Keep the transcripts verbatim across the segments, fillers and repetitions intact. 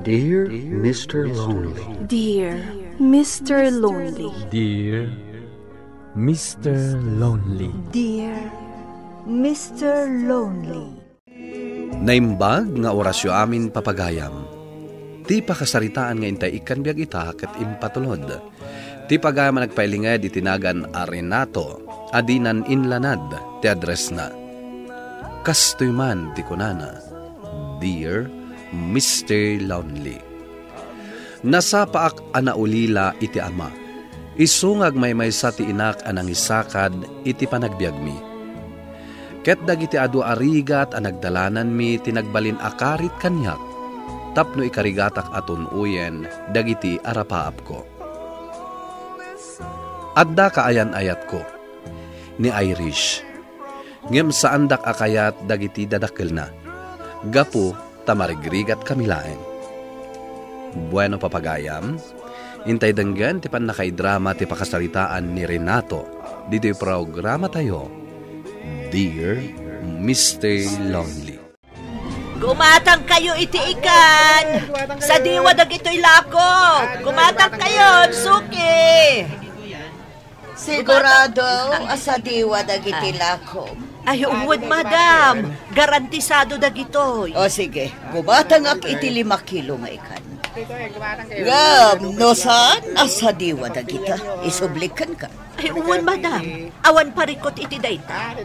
Dear Mister Lonely. Dear Mister Lonely. Dear Mister Lonely. Dear Mister Lonely. Naimbag nga orasyo amin, papagayam. Ti pakasaritaan nga intay ikkan biag ita ket impatulod. Ti pagayam a nagpailinged iti nagan a Renato a dinan inlanad ti addressna. Kastoy man ti kunana, "Dear Mister Lonely." Nasapaak a naulila iti ama. Isu nga agmaymaysa ti inak a nangisakad iti panagbiagmi. Ket dagiti adu a rigat a nagdalananmi ti nagbalin a karit kaniak tapno ikarigatak a tun-oyen dagiti arapaapko. Adda kaayan-ayatko, ni Irish, ngem saandak a kayat dagiti dadakkelna, gapu ta marigrigatkami laeng. Bueno, papagayam, intay denggen ti pannakaidrama ti pakasaritaan ni Renato ditoy programatayo, Dear Mister Lonely. Gumatangkayo iti ikan! Sadiwa dagitoy lakok! Gumatangkayon, suki! Sigurado a sadiwa dagiti lakok. Ay, wen, madam. Garantisado dagitoy. O, sige. Gumatangak iti lima kilo nga ikan. Ngem, no saan a sadiwa dagita, isublik kenka. Ay, wen, madam. Awan parikut iti dayta.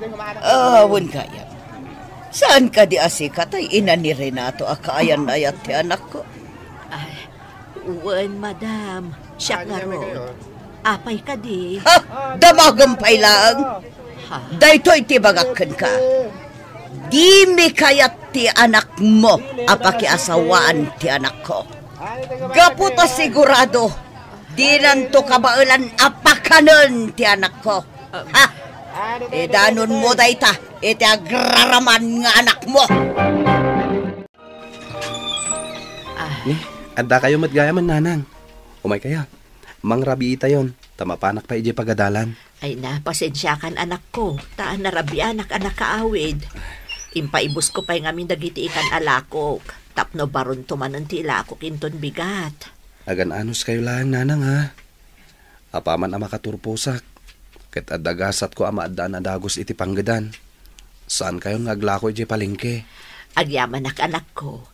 Ah, wen gayam. Saan kadi a sika tay ina ni Renato a kaayan-ayat ti anakko? Ay, wen, madam. Siak ngarud. Apay kadi? Ha? Damagem pay laeng. Ha? Daytoy ti ibagak kenka. Dimi kayat ti anakmo a pakiasawaan ti anakko. Gapu ta sigurado, dinanto kabaelan a pakanen ti anakko. Ha? Idanonmo dayta iti agraraman nga anakmo. Ah. Ni, adda kayo met gayamen, nanang. Umay kayo. Mangrabiitayon, ta mapanak pay idiay pagadalan. Ay na, pasensiakan, anakko, ta narabianak a nakaawid. Impaibusko pay ngamin dagiti ikan a lakok, tapno baronto manen ti ilakok inton bigat. Agan-anos kayo laeng, nanang, ha? Apaman a makaturposak, ket adda gasatko a maaddaan a dagus iti panggedan. Saan kayon nga aglako idiay palengke. Agyamanak, anakko,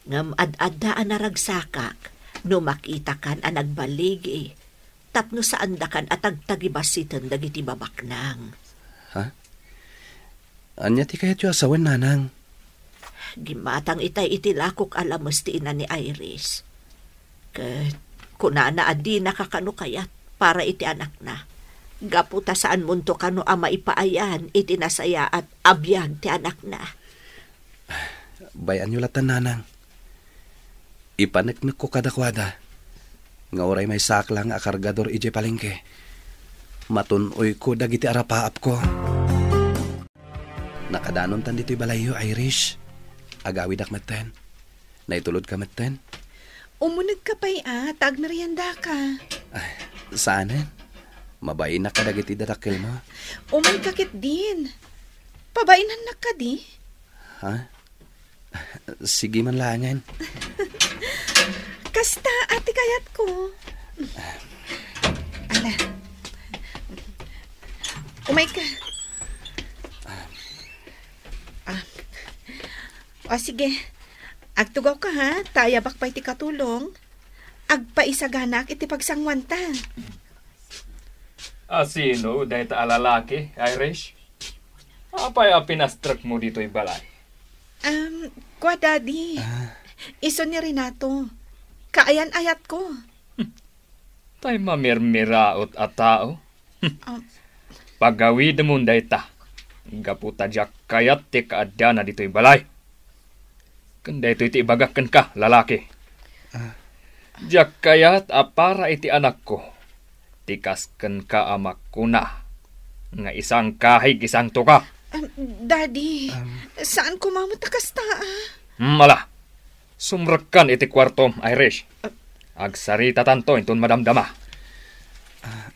ngem ad-adda a naragsakak no makitakan a nagbaligi tapno saandakan a tagtagibassiten dagiti babaknang. Ha? Ania ti kayatyo a sawen, nanang? Gimmatang itay iti lakok a lames ti ina ni Iris. Ket kunana a dinaka kano kayat para iti anakna, gapu ta saanmonto kano a maipaayan iti nasayaat a biag ti anakna. Bay-anyo latta, nanang. Ipaneknekko kadakuada nga uray maysaak la nga akargador idiay palengke, matun-oyko dagiti arapaapko. Nakadanontan ditoy balayyo, Irish. Agawidak metten. Naitulodka metten? Umunegka pay a, ta agmeriendaka. Ay, saanen. Mabainak kadagiti dadakkelmo. Umayka ketdin. Pabainannak kadi? Ha? Sige man laengen. Kasta, ati kayatko. Ala. Umayka. Ah. O, sige. Agtugawka, ha? Ta ayabak pay ti katulong. Agpaisaganak iti pagsanguanta. A sino dayta a lalaki, Irish? Apay a pinastrekmo ditoy balay? Um, kua, Daddy. Ah. Isu ni Renato. Kaayan-ayatko. Tay mamirmiraot a tao. Ah. Pagawidemon dayta, gapu ta diak kayat ti kaaddana ditoy balay. Ken daytoy ti ibagak kenka, lalaki. Ah. Diak kayat a para iti anakko ti kas kenka a makuna nga isangkahig isangtoka. Um, Daddy, um, saan koma met a kasta, ah? Hmm, ala. Sumrekkan iti kuartom, Irish. Agsaritatanto inton madamdama. Ah,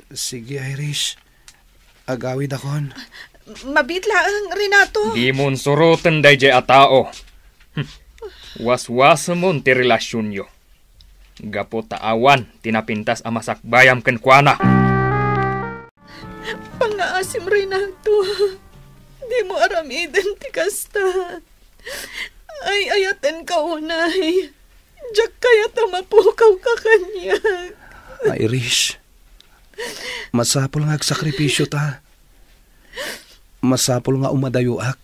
sige, Irish. Agawidakon. Mabiit laeng, Renato. Dimon suroten daydiay a tao. Hmm. Waswasemon ti relasionyo. Gapu ta awan ti napintas a masakbayam kenkuana. Pangngaasim, Renato. Dimo aramiden ti kasta. Ay-ayatenka unay. Diak kayat a mapukawka kaniak. Iris, masapul nga agsakripisio ta. Masapul nga umadayoak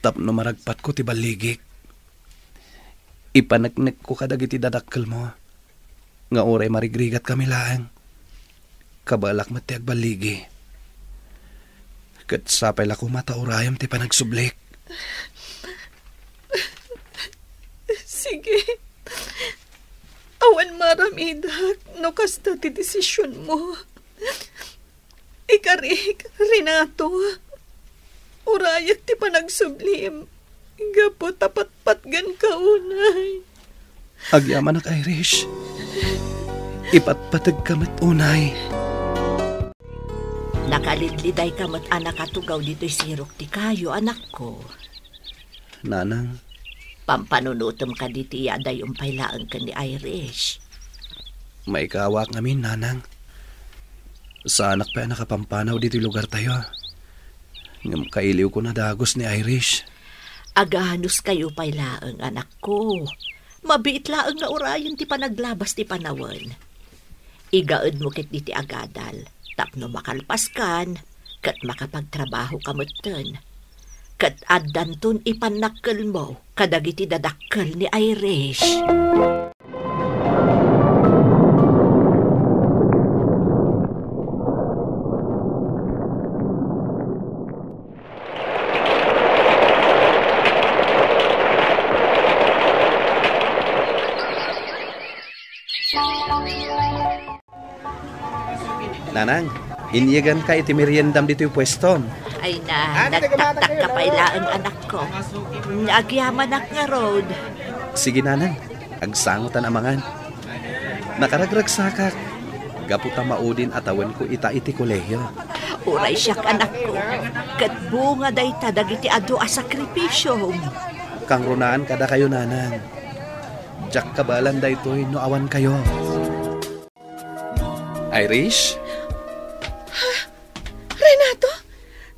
tapno maragpatko ti balligik. Ipaneknekko kadagiti dadakkelmo nga uray marigrigatkami laeng, kabaelak met ti agballigi. Ket sapay la koma ta urayem ti panagsublik. Sige. Awan maramidak no kasta ti desisionmo. Ikarik, Renato, urayek ti panagsublim gapu ta patpatgenka unay. Agyamanak, Iris. Ipatpategka met unay. Nakalidlidayka met a nakatugaw ditoy sirok ti kayo, anakko. Nanang. Pampanunotem kaditi adayon pay laeng ken ni Iris. Maikawak ngamin, Nanang. Saanak pay a nakapampanaw ditoy lugartayo. Ngem kailiwkon a dagus ni Iris. Aganuskayo pay laeng, anakko. Mabiit laeng nga urayen ti panaglabas ti panawen. Igaedmo ketdi ti agadal tapno makalpaskan ket makapagtrabahoka metten. Ket addanton ipannakkelmo kadagiti dadakkel ni Iris. Nanang, inyeganka iti meriendam ditoy puestom. Ay na, nagtaktakka pay laeng, anakko. Agyamanak ngarud. Sige, Nanang. Agsangotan a mangan. Nakaragragsakak gapu ta maudin a tawenko ita iti kolehio. Uray siak, anakko, ket bunga dayta dagiti adu a sakripisiom. Kangrunaan kadakayo, Nanang. Diak kabaelan daytoy no awan kayo. Irish? Renato,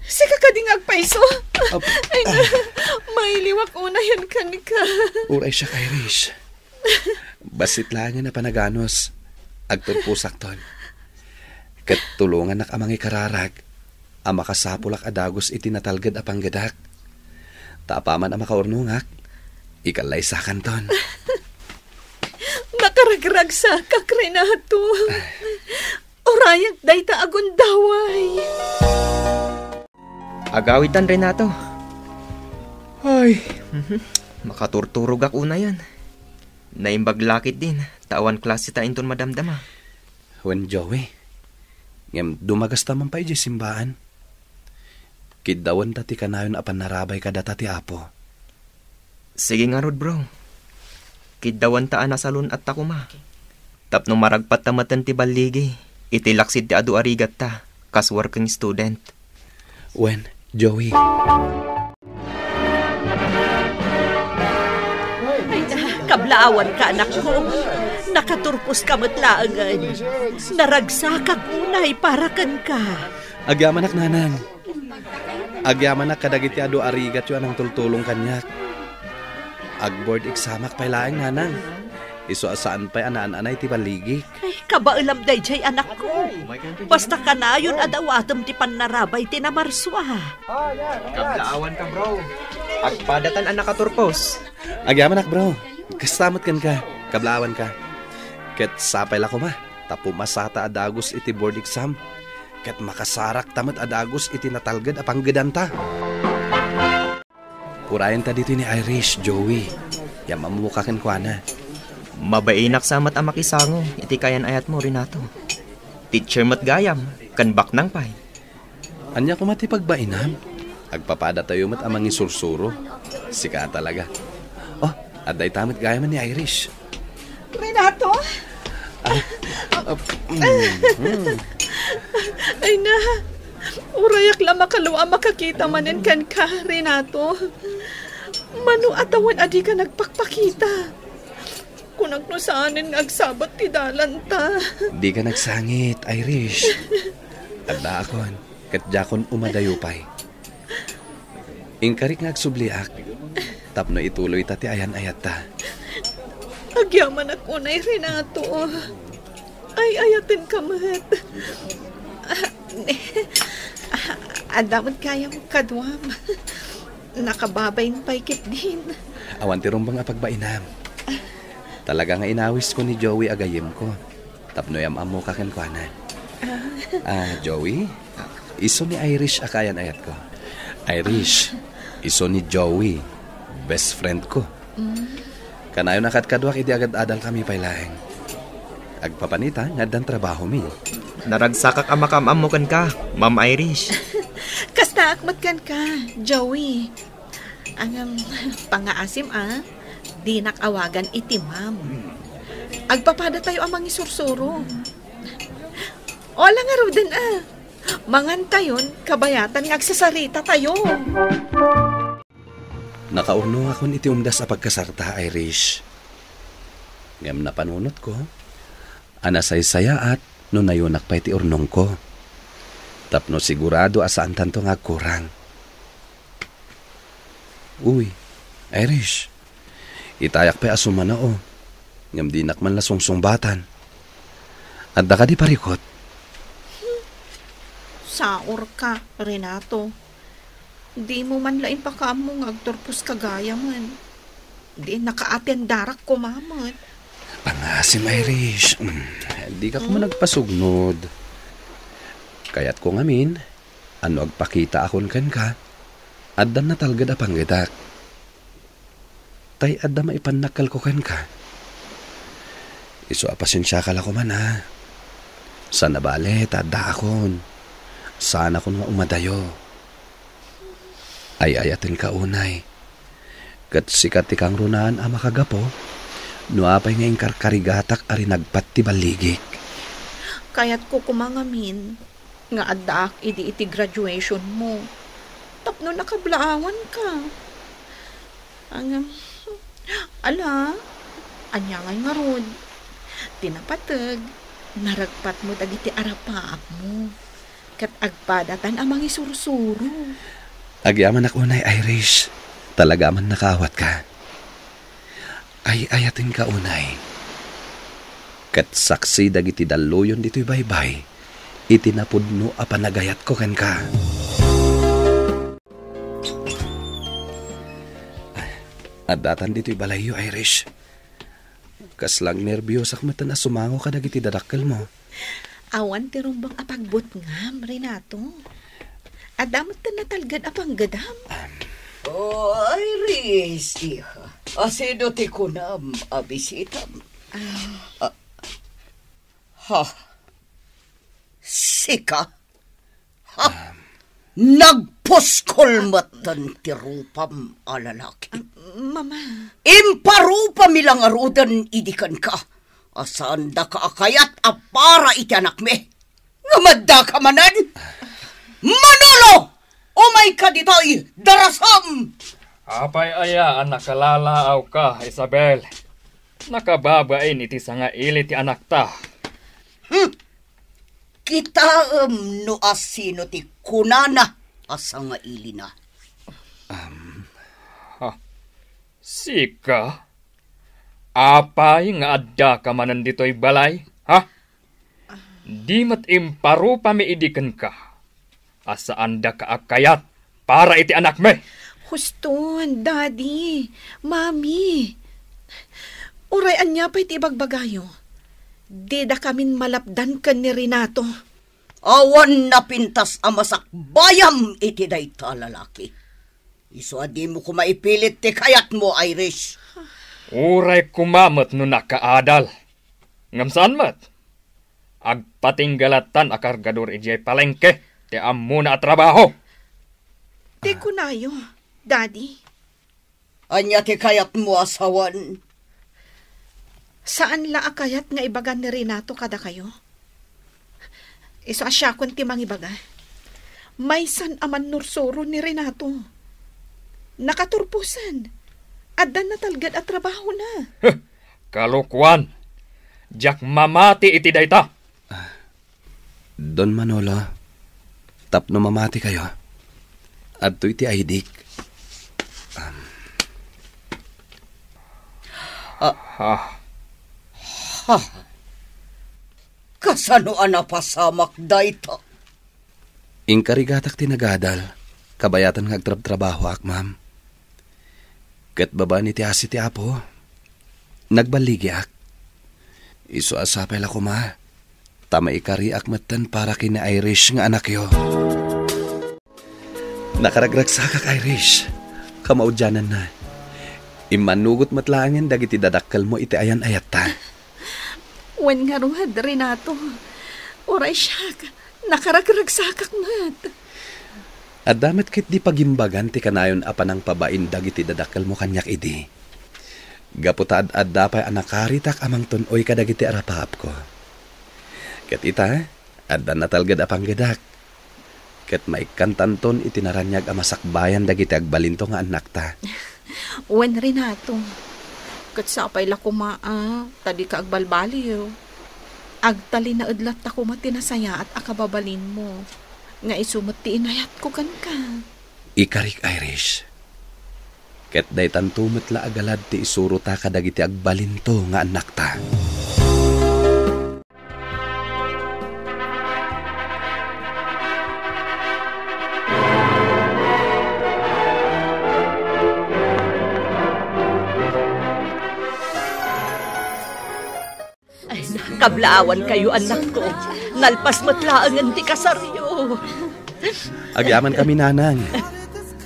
sika kadi nga agpayso? Ap-, Ay na, ah. Mailiwak unayen kenka. Uray siak, Irish. Bassit laengen a panaganus, agturposakton. Ket tulongannak a mangikararag a makasapulak a dagus iti natalged a panggedak. Ta apaman a makaurnongak, ikallaysakanton. Nakaragragsakak, Renato. Urayek dayta a gundaway. Agawitan, Renato. Ay, mhm. Makaturturogak unayen. Naimbag la ketdin, ta awan klase ta inton madamdama. Wen, Joey. Ngem dumagasta man pay idiay simbaan. Kiddawenta ti kanayon a pannarabay kadata ti Apo. Sige ngarud, bro. Kiddawenta a nasalun-atta koma. Tapno maragpatta metten ti balligi iti laksid ti adu a rigatta kas working student. Wen, Joey. Ay, kablaawanka, anakko. Nakaturposka met laengen. Naragsakak unay para kenka. Agyamanak, Nanang. Agyamanak kadagiti adu a rigatyo a nangtultulong kaniak. Ag-board examak pay laeng, Nanang. Isu a saan pay a naan-anay ti balligik. Ay, kabaelam daydiay, anakko. Basta kanayon a dawatem ti pannarabay ti namarsua. Kablaawanka, bro. Agpadatan a nakaturpos. Agyamanak, bro. Kasta met kenka. Kablaawanka. Ket sapay la koma ta pumasata a dagus iti board exam. Ket makasarakta met a dagus iti natalged a panggedanta. Urayenta ditoy ni Irish, Joey. Yam-ammoka kenkuana. Mabainak sa met a makisango iti kayan-ayatmo, Renato. Teacher met gayam, ken baknang pay. Ania koma ti pagbainam? Agpapadatayo met a mangisursuro. Sika talaga. Oh, adda ita met gayam ni Irish. Renato? Ah, ah, mm, mm. Ay na, urayak la makalo a makakita manen kenka, Renato. Mano a tawen a dika nagpakpakita? Kunak no saanen nga agsabat ti dalanta. Dika nagsangit, Irish. Addaakon, ket diakon umadayo pay. Inkarik nga agsubliak tapno ituloyta ti ayan-ayatta. Agyamanak unay, Renato. Ay-ayatenka met. Ah, adda met gayam kaduam. Nakababain pay ketdin. Awan ti rumbeng a pagbainam. Talaga nga inawisko ni Joey a gayyemko tapno yam-ammoka kenkuana. Ah, Joey, isu ni Irish a kaayan-ayatko. Irish, isu ni Joey, best friend ko. Mm. Kanayon a kadkaduak idi agad-adalkami pay laeng. Agpapanita nga addan trabahomi. Naragsakak a makaam-ammo kenka, Ma'am Irish. Kastaak met kenka, Joey. Ngem, pangngaasim a, dinak awagan iti ma'am. Agpapadatayo a mangisursuro. O, ala ngaruden a. Mangantayon, kabayatan nga agsasaritatayo. Nakaurnongakon iti umdas a pagkasarta, Irish. Ngem napanunotko a nasaysayaat no nayunak pay ti urnongko. Tapno sigurado a saantanto nga agkurang. Uy, Irish, itayak pay a sumanao, ngem dinak man la sungsungbatan. Adda kadi parikut? Saorka, Renato. Dimo man la impakaammo nga agturposka gayamen. Di nakaatiendarak koma met. Pangngaasim, Irish. Mm, dika koma nagpasugnod. Kayatko ngamin a no agpakitaakon kenka, addan natalged a panggedak. Tay adda maipannakkelko kenka. Isu a pasensiaka la koma a. Saan a bale ta addaakon. Saanakon nga umadayo. Ay-ayatenka unay. Ket sika ti kangrunaan a makagapu no apay nga inkarkarigatak a rinagpat ti balligik. Kayatko koma ngamin nga addaak idi iti graduationmo tapno nakablaawanka. Ang, ala, ania ngay ngarud? Ti napateg, naragpatmo dagiti arapaapmo, ket agpadatan a mangisursuro. Agyamanak unay, Irish. Talaga man nakaawatka. Ay-ayatenka unay. Ket saksi dagiti dalluyon ditoy baybay iti napudno a panagayatko kenka. Addatan ditoy balayyo, Irish. Kasla agnerbiosak metten a sumango kadagiti dadakkelmo. Awan ti rumbeng a pagbutngam, Renato. Adda metten natalged a panggedam. Am. Oh, Iris, iha. Asino ti kunam a bisitam? Ah. Ah. Ha? Sika? Ha? Am. Nagpuskol metten ti rupam a lalaki. Ah, Mama. Imparupami la ngaruden idi kenka a saandaka a kayat a para iti anakmi. Ngem addaka manen? Manolo! Umayka ditoy, darasam! Apay aya a nakalalaawka, Isabel? Nakababain iti sangaili ti anakta. Hmm. Kitaem no asino ti kunana a sangailina. Am. Ha? Sika? Apay nga addaka manen ditoy balay, ha? Di met imparupami idi kenka a saandaka a kayat para iti anakmi. Huston, Daddy, Mami. Uray ania pay ti ibagbagayo, didakamin malapdan ken ni Renato. Awan napintas a masakbayam iti dayta a lalaki. Isu a dimo koma ipilit ti kayatmo, Irish. Uray koma met no nakaadal. Ngem saan met. Agpatingga lattan a kargador idiay palengke ti ammona a trabaho. Ti kunayo, Daddy. Ania ti kayatmo a sawen? Saan la a kayat nga ibaga ni Renato kadakayo? Isu a siakon ti mangibaga. Maysan a mannursuro ni Renato. Nakaturposan. Addan natalged a trabahona. Kalokuan! Diak mamati iti dayta! Don Manolo, tapno mamati kayo, adtoy ti I D-k. Am. Ah. Ah. Ha. Kasano a napasamak dayta? Inkarigatak ti nagadal, kabayatan nga agtrabtrabahoak, ma'am. Ket babaen iti asi ti Apo, nagballigiak. Isu a sapay la koma, ta maikariak metten para ken ni Irish nga anakyo. Nakaragragsakak, Irish. Kamaudiananna, immanugot met laengen dagiti dadakkelmo iti ayan-ayatta. Wen ngarud, Renato. Uray siak, nakaragragsakak met. Adda met ketdi pagimbagan ti kanayon a panangpabain dagiti dadakkelmo kaniak idi. Gapu ta ad-adda pay a nakaritak a mangtun-oy kadagiti arapaapko. Ket ita, adda natalged a panggedak. Ket maikkantanton iti naraniag a masakbayan dagiti agbalinto nga annakta. Wen, Renato, ket sapay la koma a, ta dika agbalbaliw. Agtalinaed latta koma ti nasayaat a kababalinmo, nga isu met ti inayatko kenka. Ikarik, Irish. Ket daytanto met la a galad ti isurota kadagiti agbalinto nga annakta. Ay, kablaawan kayo, anakko. Nalpas met laengen ti kasaryo. Agyamankami, nanang.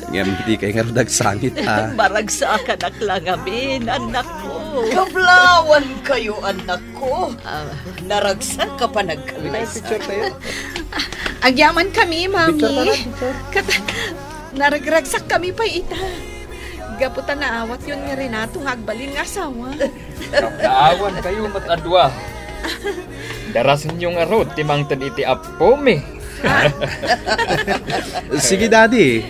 Ngem dikay ngarud agsangit, a. Maragsakanak la ngamin, anakko. Kablaawan kayo, anakko. Ah. Naragsak a panagkawes. Agyamankami, Mami. Picture ka na, picture. Kat-, naragragsakkami pay ita. Gapu ta naawatyon ni Renato nga agbalin nga asawa. Kablaawan kayo met a dua. Darasenyo ngarud ti mangted iti appomi. Sige, Daddy.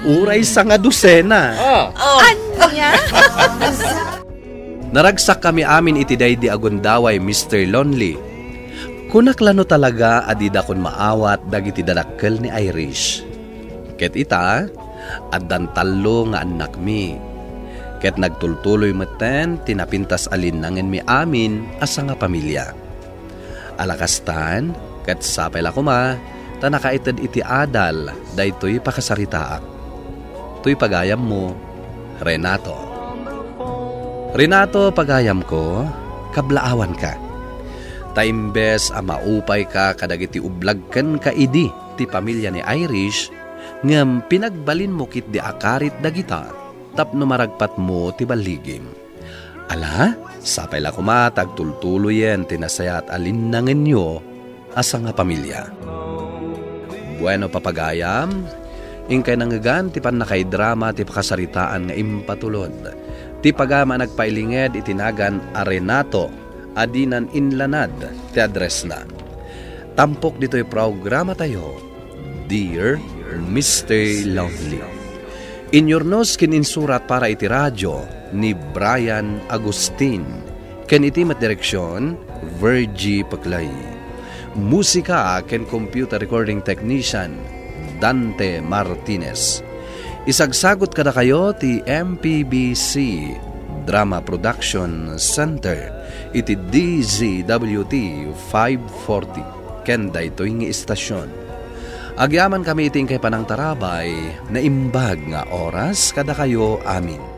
Uray sangadusena. Ah. Oh. Ania? Naragsakkami amin iti daydi a gundaway, Mister Lonely. Kunak la no talaga a didakon maawat dagiti dadakkel ni Irish. Ket ita, addan tallo nga annakmi. Ket nagtultuloy metten ti napintas a linnangenmi amin a sangapamilia. Ala kastan, ket sapay la koma ta nakaited iti adal daytoy pakasaritaak. Toy pagayammo, Renato. Renato, pagayamko, kablaawanka. Ta imbes a maupayka kadagiti ublag kenka idi ti pamilia ni Irish, ngem pinagbalinmo ketdi a karit dagita tapno maragpatmo ti balligim. Ala, sapay la koma ta agtultuloyen ti nasayaat a linnangenyo a sangapamilia. Bueno, papagayam, inkay nangngegan ti pannakaidrama ti pakasaritaan nga impatulod. Ti pagayam a nagpailinged iti nagan a Renato a dinan inlanad ti addressna. Tampok ditoy programatayo, Dear Mister Lonely. Inyurnos ken insurat para iti radio ni Brian Agustin, ken iti met direksion, Virgie Peclay. Musika ken computer recording technician, Dante Martinez. Isagsagut kadakayo ti M P B C Drama Production Center iti D Z W T five forty ken daytoy nga istasyon. Agyamankami iti inkay panangtarabay, naimbag nga oras kadakayo amin.